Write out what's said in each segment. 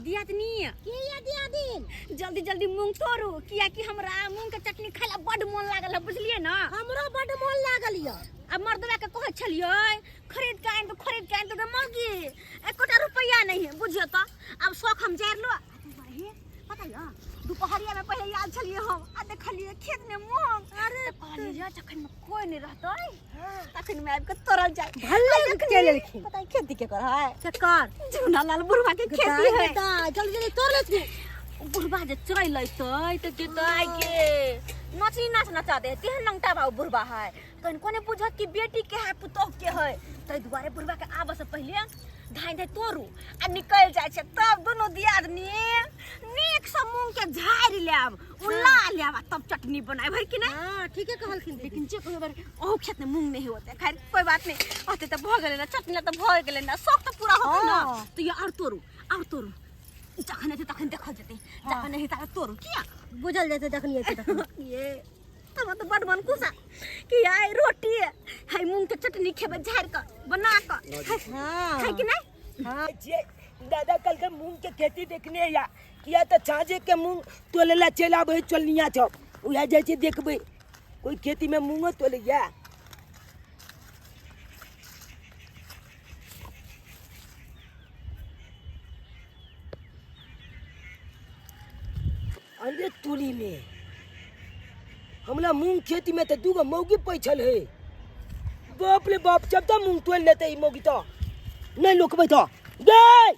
दियादनी की ये दियादिन? जल्दी जल्दी मूंग तोड़ू, कियाकि हमरा मूंग के चटनी खाय ला बड मोन लागल है, बुझलिए ना? हमरो बड मोन लागल ये। आ मर्दवा के कहै छलियै खरीद के आनि दो, खरीद के आनि दो गे मौगी, एकोटा रुपैआ नहीं है, बुझियो तो। आब शौक हम जारि लो। पता ये दुपहरिया में पहले आयल छलियै हम आ देखलियै खेत में मूंग। अरे तऽ कहलियै जे जखन में कोई नहीं रहतै तखन में आबि के तोड़ल जाय। भले आ जखन चलि एलखिन। पता है खेती के कर है? केकर? झुना लाल बुढ़वा के खेती है। जल्दी जल्दी तोड़ लेथिन। बुढ़वा जे चलि अयतै तऽ जेतै के नचनी नाच नचा दे, तेहन नंगटा बाबू बुढ़वा है। कनि कोने बुझत कि बेटी के है पुतोह के है, ताहि दुआरे बुढ़वा के आबऽ से पहिले धाइ धाइ तोड़ू आ निकलि जाइ छै। तब दुनू दियादनी नीक से मूंग के झाड़ि लेब, उला लेब आ तब चटनी बनायब, है कि नहि? हाँ, ठीके कहलखिन दीदी। लेकिन जे कहियो बार अहू खेत में मूंग नहीं होते, खैर कोई बात नहीं, होते तऽ भऽ गेलै ने, चटनी तऽ भऽ गेलै ने, शौक तऽ पूरा होतै ने। हाँ। तऽ ये आर तोड़ू, आर तोड़ू, जखन हेतै तखन देखल जेतै, जखन नहि हेतै तखन तोड़ू, किया बुझल जेतै जखन हेतै तखन। ये हमरा तऽ बड मन खुश है कि आइ रोटी है मूंग के चटनी खेबै झाड़ि कऽ बना कऽ। हाँ। है कि नहीं? हाँ। जे दादा कल के मूंग के खेती देखने या किया तऽ छाजे के मूंग तोले ला चलि आबै चलनिया छौ, उएह जाइ छै देखबै कोई खेती में मूंगो तोलैया। अरे तुरी में हमरा मूंग खेती में तो दूगो मौगी पैछल है। बाप रे बाप, जब तक मूंग तोड़ लेते ई मौगी तो नहीं लोकबै तो गए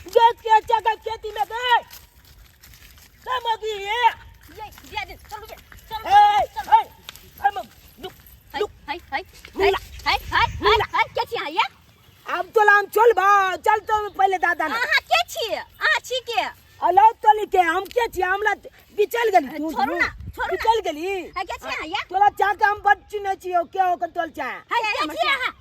गए के अच्छा का खेती में गए गए मौगी ये ये दिया दे, चलू ये, चलू, ए, चलू। ए, ए, मौगी, लुक, हाय, लुक। हाय, हाय, मुंगला। हाय, हाय, हाय, मुंगला। हाय, के छी अहाँ ये? अब तो लाम चल बा, चल तो पहले दादा ना। अहाँ के छी? अहाँ छी के? अलाउ तोली के हम के छी? हमला बिचल गेली तू। छोड़ू ना, छोड़ू ना। बिचल गेली। हाय, के छी अहाँ ये? तोरा चाह के हम बड चिन्है छी, के हो कन तोल चाह? हाय, के छी अहाँ?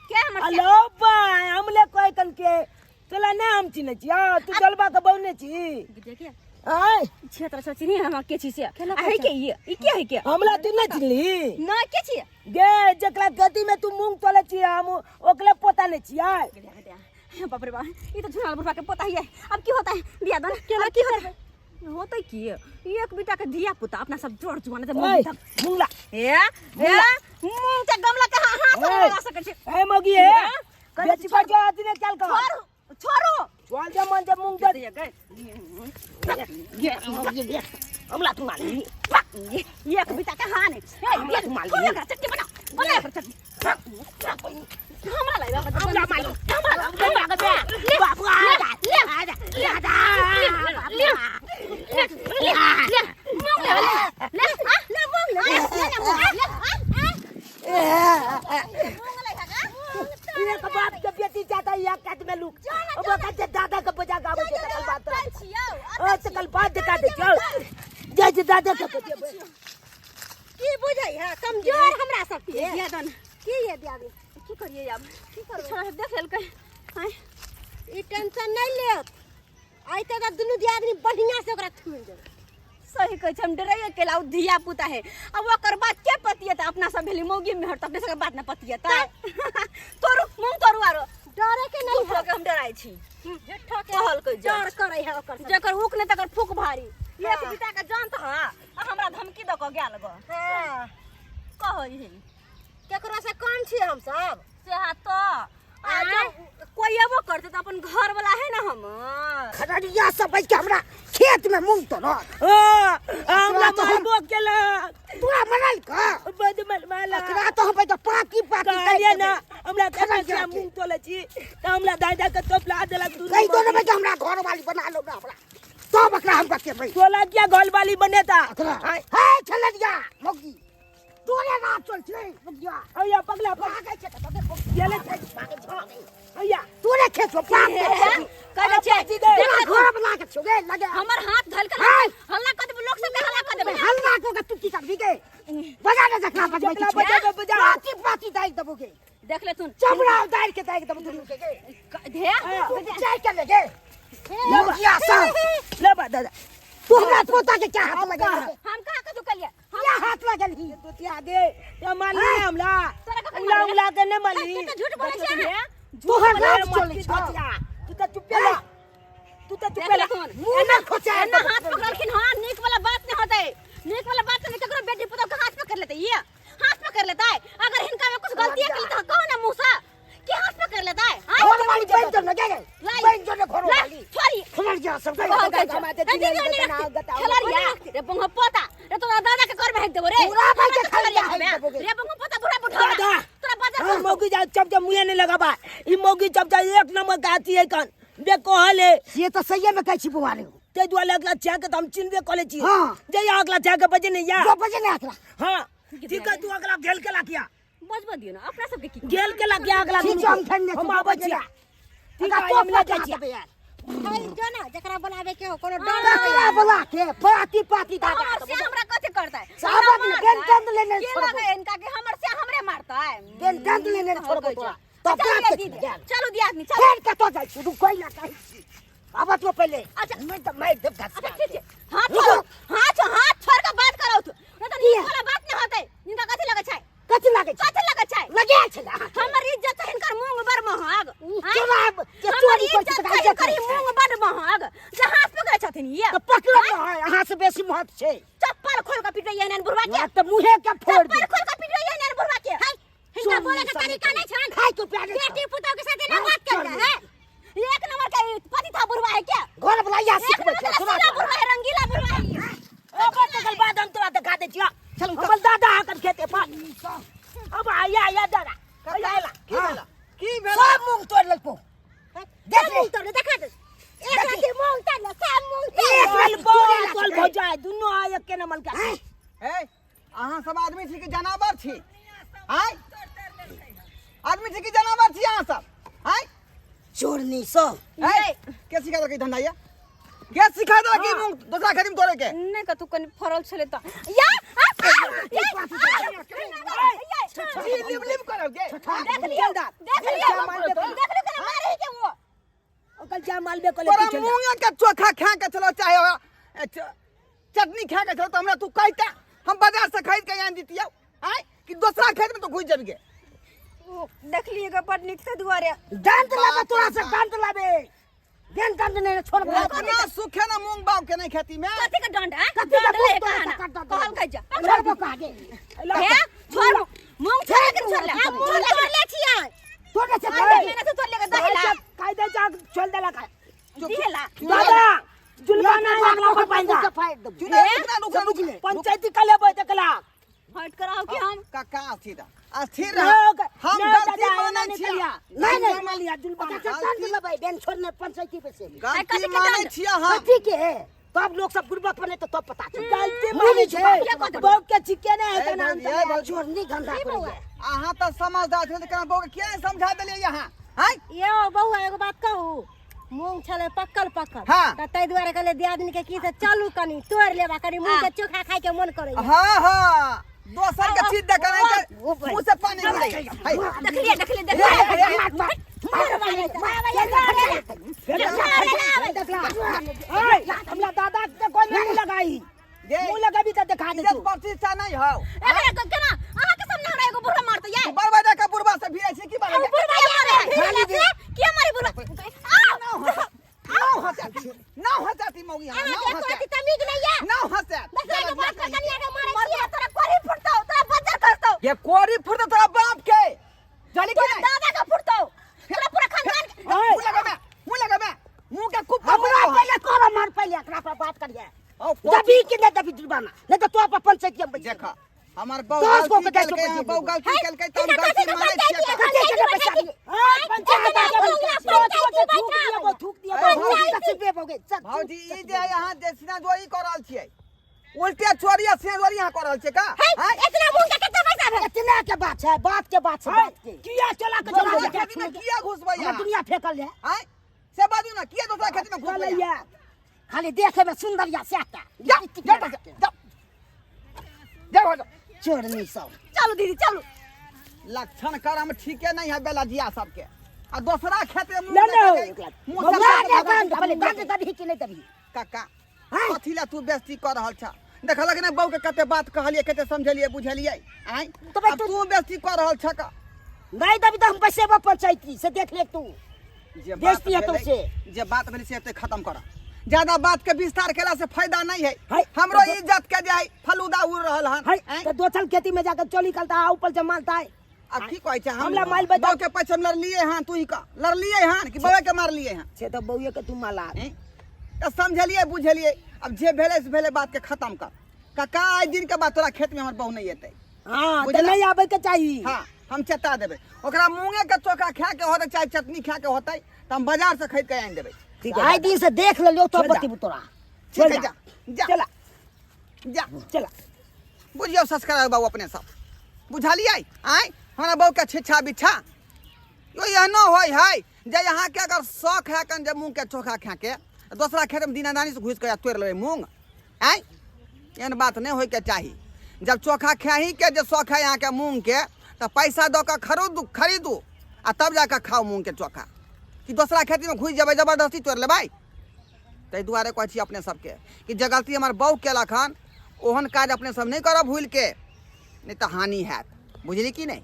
के हमर से? अलो बा, हमले कोई कन के तोला ना हम चिन्है छी। आ, तू जलबा के बौने छी। देखिए। आय। क्षेत्र से चिन्ही हम के छी से? केना आ, है के ये? ई के है के? हमला तू ना चिन्हली? ना, के छी? गे, जकरा गति में तू मूंग तोले छी, हम ओकले पोता ने छी। आय। बाप रे बाप, ई तो झुनाल बुढ़वा के पोता ही है। अब की होता है दिया दन? अब की होता है? होता की एक बेटा के धिया पुता अपना सब जोड़ जुआन से ओए, मूंग मूंगला। ए, ए, मूंग के गमला के हाथ से ओए। लगा सके छी। ए मौगी, ए। कहे बेची पर जो आती ने चल कर। छोड़ू, छोड़ू। चल जा मन जब मूंग दे। ये गए। ये मौगी, ये। हमला तू मारी। ये एक बेटा के हाथ नहीं। ए, हमला ये तू मारी। छोड़ो एकरा, चटनी बनाओ। बनाओ एकरा चटनी। हमरा लग रहा है, हमरा मारी। हमरा लग रहा है, हमरा लग बाबू, आ जा, ले, आ जा, ले, आ जा। ले, ले, ले, ले, मूंग ले, ले, ले, आ, ले, मूंग ले, ले, ले, मूंग, ले, आ, आ। मूंग ले, काका। एक बाप के बेटी जाता है, एक काट में लुक। अब वो कहते दादा के बजा गावे के तकल बात छियौ, ओ तकल बात दिखा दे, चल। जय जय दादा के बजा। की बुझै है कमजोर हमरा सबके? दिया दन। की ये दियादनी? की करिए अब? की करिए? छोड़ा देख लेलकै। आँय। ई टेंशन नहीं लेत। आइते तऽ दुनू दियादनी बढ़िया से ओकरा थुनि देबै। सही कहै छै, हम डराइए केला ओ धिया पुता है। अब ओकर बात के पतियत? अपना सब भेली मौगी मेहर त अपने सबके बात न पतियत। तोरू मुंह तोरू आरो। डरे के नहीं झूठो के हम डराइ छी। झूठो के कहलकै जे। डर करै है ओकर सब। जकर उक नहि तकर फूक भारी। हाँ। एक बिता के जान त हाँ, आ हमरा धमकी द क गेल गो। हाँ। कहै है। केकरो से कम छी हम सब? से हाँ तो। आ आँय? जब कोई अबो करते त अपन घर वाला है ना हमर। खगड़िया सब बैठ के हमरा खेत में मूंग तोड़त। हाँ, हमरा तो हम- मारबो केलक। तोरा मरल का? बद मरमाला। एकरा तो हम बैठ के पाकी पाकी कहलिए काटि ना, देबै। हमरा खगड़िया कहलिए के। मूंग तोले छी, त हमरा दादा के तोपला देलक दुनू कहि दो ना मौगी। बैठ के हमरा घर वाली बना लो ना हमरा। तब एकरा हम बतेबै। तोला किया घर वाली बनेता? एकरा। आँय। हे छलरिया मौगी। तोरे रात चल छै मौगिया। अइया पगला पग। भागै छै तऽ तोरे गेलै भागै छै, भागै छै। अइया। तोरे खेत में पाप हे, कह दै छियै, पाची गए। देख ले तोरा घर बना के छौ गे, लगे। हमर हाथ धल के हे। हल्ला कर देबै, लोक सबके हल्ला कर देबै। हल्ला कऽ के तू की करबी गे? बजा ने जकरा बजबै जकरा के छौ। बजेबै बजा। पाती पाती दागि देबौ गे। देख ले तुन। चमड़ा उतारि के दागि देबौ दुनू के गे। धे। तू चाय के ले गे। मौगिया सब। ले बा दादा। तू हमरा पोता के क्या हाथ लगेलही? हम कहाँ कथू कलिए? हम क्या हाथ लगेलही? दुतिया गे, ये मारली हमरा। तोरा कखन उला मारली? उला के नहि मारली। तू तऽ झूठ बोलै देखलो छै। तुम, तोहर बोलै राज मत चलै की छौ। दुतिया। तू तऽ चुपे रह। तू त देख चुपेला लखुन मुंह में खोचा एना हाथ पकड़लखिन। हां, नीक वाला बात नहीं होतै, नीक वाला बात नहीं। केकरो बेटी पुतोह के हाथ पकड़ लेतै, ये हाथ पकड़ लेतै। अगर हिनका में कुछ गलती के तो कहो ना मूसा कि हाथ पकड़ लेतै। हां, घर वाली बन जो न गए, बन जो न घर वाली। छोरी खलर जा सब गए। कहो गए, गमा दे, दिने खेलरिया रे, बंग पोता रे, तोरा दादा के घर में हेक देबो रे। पूरा भाई के हमरा तो खेलरिया खेलरिया हेक हमे। देबो गे। रे बंग पोता, बुढ़ा बुढ़ा दादा तोरा बाजार हम मौगी जा चप जा मुँहे नहीं लगाबा। ई मौगी चप जा एक नंबर का आती है कन बे कहले। ये तो सही में कहै छी बुआ रे। ते दुआरे अगला चाह के तो हम चिन्हबे कले छी। हाँ। जे यहाँ अगला चाह के बजे नहीं या। जो बजे नहीं अगला। हाँ ठीक है, तू अगला घेल के लाकिया। बजबो दियो ना अपना सबके की। घेल के लाकिया अगला ठीक दुनू छै, हम को। ठंडे हम छी, आबै बजे छिया। ना। ठीक अगर है, तो हम ले पता जाइ छिया। देबै यार। भाई जो ना जकरा बोलावे के हो कोनो डर ककरा बोला के पाती पाती दादा। हमर से हमरा कथि करतै? साहब, हमरा अपने मारतै? बेन दंड लेने के छोड़बो। लगे इनका के हमर से हमरे मारतै? बेन दंड लेने छोड़बो तोरा। तब चलू बाप के दीदी, जान। चलू दियादनी, चलू। फेर कतऽ जाइ छी? रुकै ला कहै छी। आबऽ तो पहिले। अच्छा। मैं तऽ मारि देब घस। अच्छा ठीक छै, हाथ छोड़ो, हाथ हाथ छोड़ के बात करो तू, नहीं तो नीक वाला बात नहीं होतै। हिनका कथि लगै छै? कथी लागै छै? कथि लगै छै? लगे छै ने अहाँके। हमर इज्जत छै हिनकर मूंग बड़ महग। आँय? चोरा जे हमर चोरी करै छै इज्जत तकरा छै इज्जत हिनकर नहि ई छै। मूंग बड़ महग जे हाथ पकड़ै छथिन ये। तऽ पकड़ब ने, अहाँ से बेसी महत्व छै। चप्पल खोल के पिटबै एहन बुढ़वा के। तऽ मुँहे के फोड़ दे। चप्पल खोल के पिटबै एहन बुढ़वा के। है हिनका बोले के तरीका नहीं छन। खाय के प्यारे बेटी पुतोह के साथ एना हाँ, बात कर चल। है। एक नंबर का ई पति था बुढ़वा है क्या? घर वाला या एक सिखबै नंबर छै का सुना। रसीला बुढ़वा है, रंगीला बुढ़वा है ई। अब तकर बाद हम तोरा देखा दै छिया। चलू, हमर दादा आकर खेते पर अब आया आया दादा आया आया। की भेला? की भेला? सब मूंग तोड़ लेलको। देख सब ले। मूंग तोड़ देखा दे, एक राती मूंग तोड़ ले, सब मूंग तोड़ एक ले। राती बोल तोड़े ला तोल छै। भौजा दुनू आ एक के नमल का। ए, अहाँ सब आदमी छी कि जनावर छी? आय, आदमी छी कि जनावर छी अहाँ सब? आय। चोरनी सब। ए, के सिखा देलक ई धंधा? या के सिखा देलक ई मूंग दोसरा खेती में तोड़े के? नहि कतौ कनि फरल छलै तऽ या आ, आ, ये, आ, जी लिप लिप करब गे। देख लियौ, देख लियौ, देख लियौ केना मारै है के वो। ओकर जा मालबे कले। तोरा मूंग के चोखा खा के चलो चाहे चटनी खा के चलो, तो हमरा तू कहता, हम बाजार से खरीद के आन दितियौ। आय, कि दोसरा खेत में तो घुस जेबी गे? देख लियौ गे, बड नीक से दुआरे। दंड लाबे तोरा से, दंड लाबे, बेन दंड नहीं छोड़बो। अपना सुखे ना मूंग बाव के नहीं खेती में। कथी के दंड? आ कथी के दंड ले मूंग तोड़े कहा कट दे। कहल कह जा। छोड़बो कहा गे? हे छोड़, मूंग छोड़ के छोड़ ले, हम मूंग तोड़ ले छियै। तोड़े से आठ महीना से तोड़ ले के दहिला। कायदे जा छोड़ देला का। दिहेला। दादा जुलबाना अगला पर पाइंदा। चुना रुकना रुकना रुकना। पंचायती कले लेबै तकला। हट कराओ कि हम काका सीधा अस्थिर ना, रह, हम ना, गलती दादा, मानै एना नहि छियै। करिया। नहीं, नहीं। जुलबाना लिया जुलबाना। अच्छा दंड लेबै, बेन छोड़ने पंचायती पे से। गलती कथी के मानै दंड? छियै हम। कथी के है? तब लोग सब गुरबक बने तो तब पता चले। गलती मुँह मानै नहीं छै छुपा। बहू के छिके नहि ए, है भौजी, ए, भौजी। चोरनी गंधा करैया। अहाँ तऽ समझदार छी तऽ केना बौआ के किया नहि समझा देलियै अहाँ? आँय। यो बौआ, एगो बात कहू? मूंग छलै पक्कल पक्कल। हाँ। तऽ ताहि दुआरे कहलियै दियादनी के की से चलू कनी तोड़ि लेबा, कनी मूंग के चोखा खाय के मन करैया। हाँ हाँ, दोसर के चीज देख के मुंह से पानी गिरै है। देखलिए, देखलिए, देखलिए। हमरा दादा के कोई नहीं लगाई। गे। मुंह लगाबी तऽ देखा दे इज्जत तू। प्रतिष्ठा नहीं हौ। एकरा केना अहाँ के सामने हमरा एगो बुढ़वा मारतै ये? बड़ बड़ा का बुढ़वा से भिड़ै छी की आ, बारे? उ बुढ़वा के मारे है के मारे बुढ़वा? आ ना हंसैत, ना हंसैत ई मौगी, अहाँ ना के एको हंसैत, रति तमीज नहीं ये। ना हंसैत। दोसरा के बात पर कनिया के मारै मर छियै। तोरा कोरी फुटतौ, तोरा बज्जर खसतौ। ये कोरी फुटतौ तोरा बाप के जाली के तोरा नहीं। दादा के फुटतौ, तोरा पूरा खानदान के। मुंह लगाबे, मुंह लगाबे, मुंह के खूब हमरा पहिले कर मार, पहिले एकरा पर बात करिए। औ, दबी कि नहीं दबी जुर्माना, नहीं तो तो अपन पंचायत में बैठ। देखा, हमर बहू दस गो गलती के दस गो केलकै, के बहू गलती केलकै तऽ हम गलती मानै छियै। कते के पैसा दिए? पंचायत पंचायती थूक दिया, थूक दिया। भौजी, पंचायती बेबोगे। भौजी, ई जे अहाँ जे सीना जोरी कऽ रहल छियै, उल्टे चोरी आ सीना जोरी अहाँ कऽ रहल छियै का? है आँय? इतना मूंग के कते पैसा भेल? इतना के बात है, बात के बात छै, बात के। किया चला के दोसरा चला खेती में किया घुसबै हमरा अहाँ? दुनिया फेकल है। आँय, से बाजू ना, किया दोसरा खेती में घुसबै अहाँ? चलैया। खाली देखे में सुंदर या स्याटा। जा जा जा जा जा जा। चोरनी सब। चलू दीदी, चलू। लक्षण करम ठीके नहीं है बेलजिया सबके, आ दोसरा खेत में मुंह ले ले। देखे के- मुंह से ना भागा- दे दंड, पहिले दंड दबी कि नहीं दबी? काका, कथी ला तू बेइज्जती कऽ रहल छ? देखलक ने बहू के कते बात कहलियै, कते समझेलियै बुझेलियै? आँय, तो भाई आब तू बेइज्जती कऽ रहल छ का? नहीं दबी तो हम पैसे पंचायती से देख ले तू। जे बात बेचती है भेलै- तुमसे। जे बात भेलै से एते खत्म कर ज्यादा बात के विस्तार केला से फायदा नहीं है है। हमरो इज्जत के जे है फलूदा उड़ रहल हन है हैं? तो दोसर खेती में जाकर चोली करता है ऊपर से मारता है अब की कहै छै हम हमरा माल बचा- बौ के पैसा हम लड़लिए हन तू ही का लड़लिए हन कि बौए के मारलिए हन से तो बउए के तू माला हैं? तऽ समझलिए बुझलिए अब जे भेलै से भेलै बात के खत्म कर काका आइ दिन के बाद तोरा खेत में हमर बहू नहीं एतै हाँ तो बुझला? नहीं आवे के चाहिए हाँ हम चेता देबै ओकरा मूंगे के चोखा खा के होतै चाहे चटनी खा के होतै तऽ हम बाजार से खरीद के आनि देबै ठीक है आइ दिन से देख लेलियो तब चल जा। बतेबू तोरा ठीक है जा जा चला जा चला बुझियौ संस्कार बाबू अपने सब बुझलियै आँय हमरा बहू के छिच्छा बिच्छा यो एहनो होइ है जे अहाँके अगर शौक है कन जे मूँग के चोखा खाके दोसरा खेतमे दीनादानी से घुसि कऽ तोड़ि लेबै मूँग आँय एहन बात नहि होइके चाही जब चोखा खाहीके जे शौक है अहाँके मूँगके तऽ पैसा दऽ कऽ खरीदू खरीदू आ तब जा कऽ खाउ मूँगके चोखा कि दोसरा खेतीमे घुसि जेबै जबरदस्ती तोड़ि लेबै ताहि दुआरे कहै छी अपने सबके कि जे गलती हमर बहू केलक हन ओहन काज अपने सब नहि करब भूलिके नहि तऽ हानि हैत बुझली कि नहि।